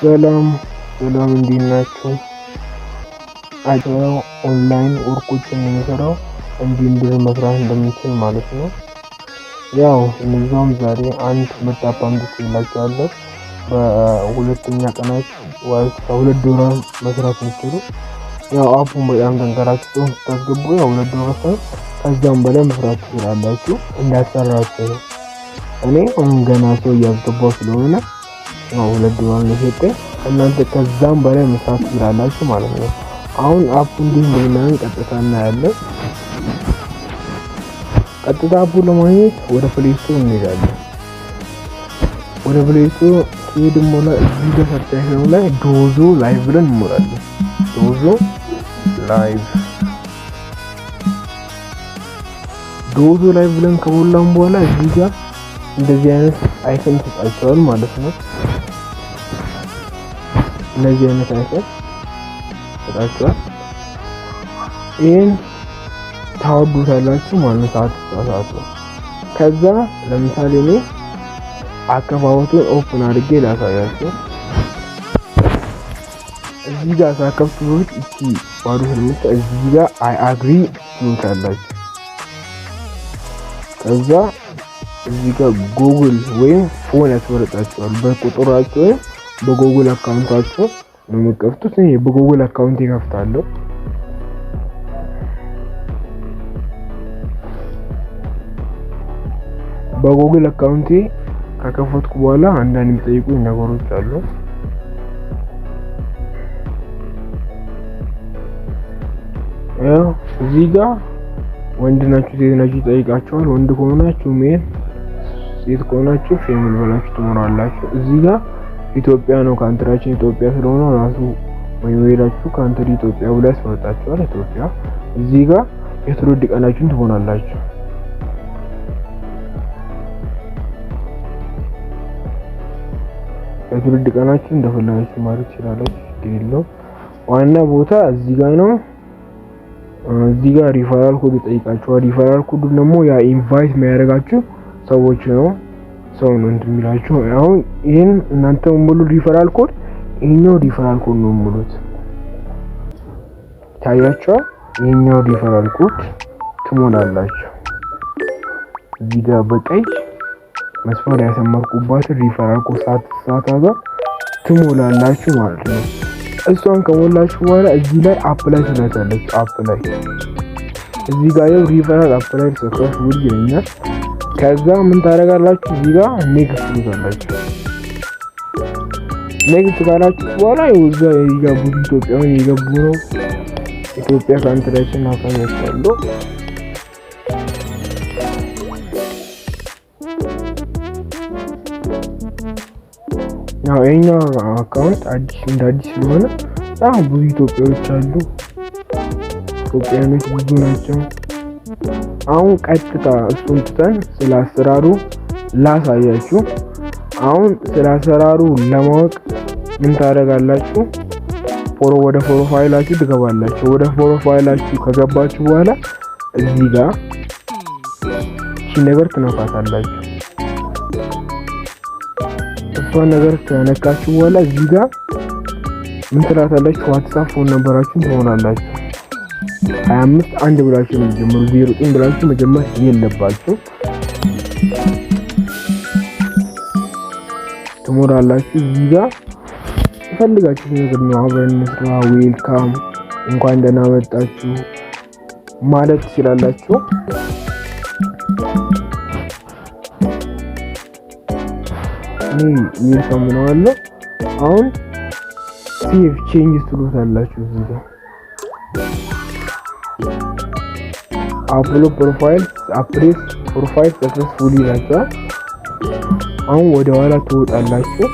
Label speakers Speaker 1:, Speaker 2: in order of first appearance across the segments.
Speaker 1: ሰላም ሰላም፣ እንዴት ናችሁ? አጭረው online work ኦችን የምሰራው እንዲሁም ብር መስራት እንደምችል ማለት ነው። ያው እነዛውም ዛሬ አንድ ምርጥ app አምጥቼላችኋለሁ። በሁለተኛ ቀናት ከ2 ዶላር መስራት የምትችሉ፣ ያው app ኡን በጣም ጠንከራችሁ ስታስገቡ ያው 2 ዶላር ሳይሆን ከዛም በላይ መስራት ትችላላችሁ። እንዳሰራችሁ ነው። እኔ አሁን ገና ሰው እያስገባው ስለሆነ ያው 2 ዶላር ነው የሰጠኝ። እናንተ ከዛም በላይ መስራት ትችላላችሁ ማለት ነው። አሁን app ኡ እንዴት እንደምናገኝ ቀጥታ እናያለን። ቀጥታ app ኡን ለማግኘት ወደ Play Store እንሄዳለን። ወደ Play Store ከሄድን በኋላ እዚህ ጋር search ላይ Dozo Live ብለን እንሞላለን። Dozo Live፣ Dozo Live ብለን ከሞላን በኋላ እዚህ ጋር እንደዚህ አይነት icon ይሰጣቸዋል ማለት ነው። እንደዚህ አይነት icon ይሰጣቸዋል። ይህን ታወርዱታላችሁ ማለት ነው። ሳትሳሳቱ። ከዛ ለምሳሌ እኔ አከፋፈቱን open አድርጌ ላሳያችሁ። እዚህ ጋር ሳከፍቱ በፊት እቺ ባዶ ስለምታ እዚህ ጋር I agree ትሉታላችሁ። ከዛ እዚህ ጋር ጉግል ወይም phone ያስመርጣችኋል። በቁጥራችሁ ወይም በ Google account ኣችሁ ነው የምትከፍቱት። እኔ በ Google account ይከፍታለሁ። በ Google account ኤ ከከፈትኩ በኋላ አንዳንድ የሚጠይቁኝ ነገሮች አሉ። ያው እዚህ ጋር ወንድ ናችሁ ሴት ናችሁ ይጠይቃችኋል። ወንድ ከሆናችሁ male፣ ሴት ከሆናችሁ female ብላችሁ ትሞላላችሁ። እዚህ ጋር ኢትዮጵያ ነው፣ country ያችን ኢትዮጵያ ስለሆነ ራሱ ወይ ሄዳችሁ country ኢትዮጵያ ብሎ ያስመርጣችኋል። ኢትዮጵያ። እዚህ ጋር የትውልድ ቀናችሁን ትሆናላችሁ። የትውልድ ቀናችሁ እንደፈለጋችሁ ማለት ትችላላችሁ። ችግር የለውም። ዋና ቦታ እዚህ ጋር ነው። እዚህ ጋር referral code ይጠይቃችኋል። Referral code ደግሞ ያ invite የሚያደርጋችሁ ሰዎች ነው፣ ሰው ነው እንትን የሚላችሁ። አሁን ይሄን እናንተ ሙሉ referral code፣ ይሄኛው referral code ነው ሙሉት፣ ታያችኋል። ይሄኛው referral code ትሞላላችሁ። እዚህ ጋር በቀይ መስመር ያሰመርኩባትን referral code ሳትሳሳቱ ትሞላላችሁ ማለት ነው። እሷን ከሞላችሁ በኋላ እዚህ ላይ apply ትላታላችሁ። Apply እዚህ ጋር ያው referral apply successful ይለኛል። ከዛ ምን ታደርጋላችሁ? እዚህ ጋር next ትሉታላችሁ። Next ካላችሁ በኋላ ያው እዛ የገቡ ኢትዮጵያውያን የገቡ ነው። ኢትዮጵያ country ያችን አሳያችኋለሁ። ያው የኛ account አዲስ እንደ አዲስ ስለሆነ በጣም ብዙ ኢትዮጵያዎች አሉ። ኢትዮጵያኖች ብዙ ናቸው። አሁን ቀጥታ እሱን ትተን ስለ አሰራሩ ላሳያችሁ። አሁን ስለ አሰራሩ ለማወቅ ምን ታደርጋላችሁ? ወደ profile ኣችሁ ትገባላችሁ። ወደ profile ኣችሁ ከገባችሁ በኋላ እዚህ ጋር እቺ ነገር ትነካታላችሁ። እሷን ነገር ከነካችሁ በኋላ እዚህ ጋር ምን ትላታላችሁ? WhatsApp phone number ኣችሁን ትሆናላችሁ። 25 አንድ ብላችሁ ነው ጀምሩ። 09 ብላችሁ መጀመር የለባችሁ። ትሞላላችሁ። እዚህ ጋር የፈልጋችሁ ነገር ነው። አብረን እንስራ፣ welcome፣ እንኳን ደህና መጣችሁ ማለት ትችላላችሁ። እኔ welcome ነው አለ። አሁን save change ትሉታላችሁ። እዚህ ጋር upload profile፣ update profile successfully ይላችኋል። አሁን ወደ ኋላ ትወጣላችሁ።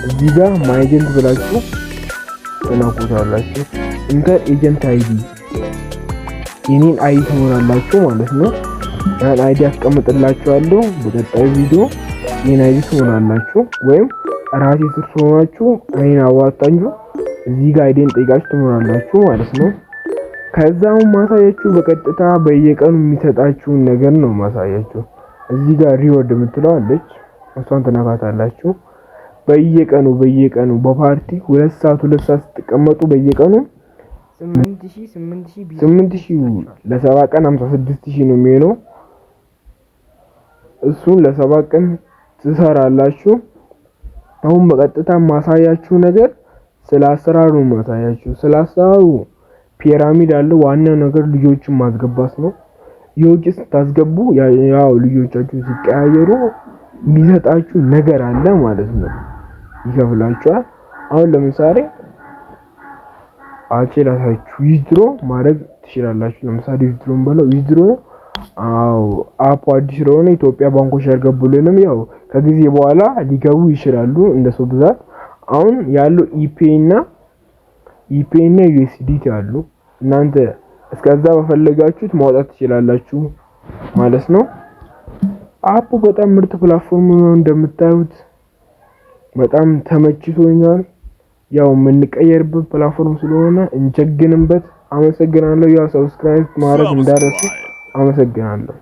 Speaker 1: እዚህ ጋር my agent ብላችሁ ትነኩታላችሁ። Enter agent ID፣ የኔን ID ትሞላላችሁ ማለት ነው። ያን ID አስቀምጥላችኋለሁ በቀጣዩ ቪዲዮ። የኔን ID ትሞላላችሁ ወይም ራሴ ስር ሆናችሁ እኔን አዋጣችሁ እዚህ ጋር ID ን ጠይቃችሁ ትሞላላችሁ ማለት ነው። ከዛም ማሳያችሁ በቀጥታ በየቀኑ የሚሰጣችሁን ነገር ነው ማሳያችሁ። እዚህ ጋር reward የምትለው አለች፣ እሷን ትነካታላችሁ። በየቀኑ በየቀኑ በፓርቲ 2 ሰዓት 2 ሰዓት ስትቀመጡ በየቀኑ
Speaker 2: 8,000 8,000
Speaker 1: 8,000 ለ7 ቀን 56,000 ነው የሚሆነው። እሱን ለ7 ቀን ትሰራላችሁ። አሁን በቀጥታ ማሳያችሁ ነገር ስለ አሰራሩ ማሳያችሁ። ስለ አሰራሩ ፒራሚድ አለው። ዋናው ነገር ልጆችን ማስገባት ነው። የውጭ ስታስገቡ ያው ልጆቻችሁ ሲቀያየሩ የሚሰጣችሁ ነገር አለ ማለት ነው። ይከፍላችኋል። አሁን ለምሳሌ አቼ ላሳችሁ withdraw ማድረግ ትችላላችሁ። ለምሳሌ withdraw ን በለው withdraw። አዎ፣ app ኡ አዲስ ስለሆነ ኢትዮጵያ ባንኮች ያልገቡልንም፣ ያው ከጊዜ በኋላ ሊገቡ ይችላሉ እንደ ሰው ብዛት። አሁን ያለው ኢፒኤ እና USDT አሉ። እናንተ እስከዛ በፈለጋችሁት ማውጣት ትችላላችሁ ማለት ነው። App ኡ በጣም ምርጥ platform ነው፣ እንደምታዩት በጣም ተመችቶኛል። ያው የምንቀየርበት platform ስለሆነ እንጀግንበት። አመሰግናለሁ። ያው subscribe ማድረግ እንዳትረሱ። አመሰግናለሁ።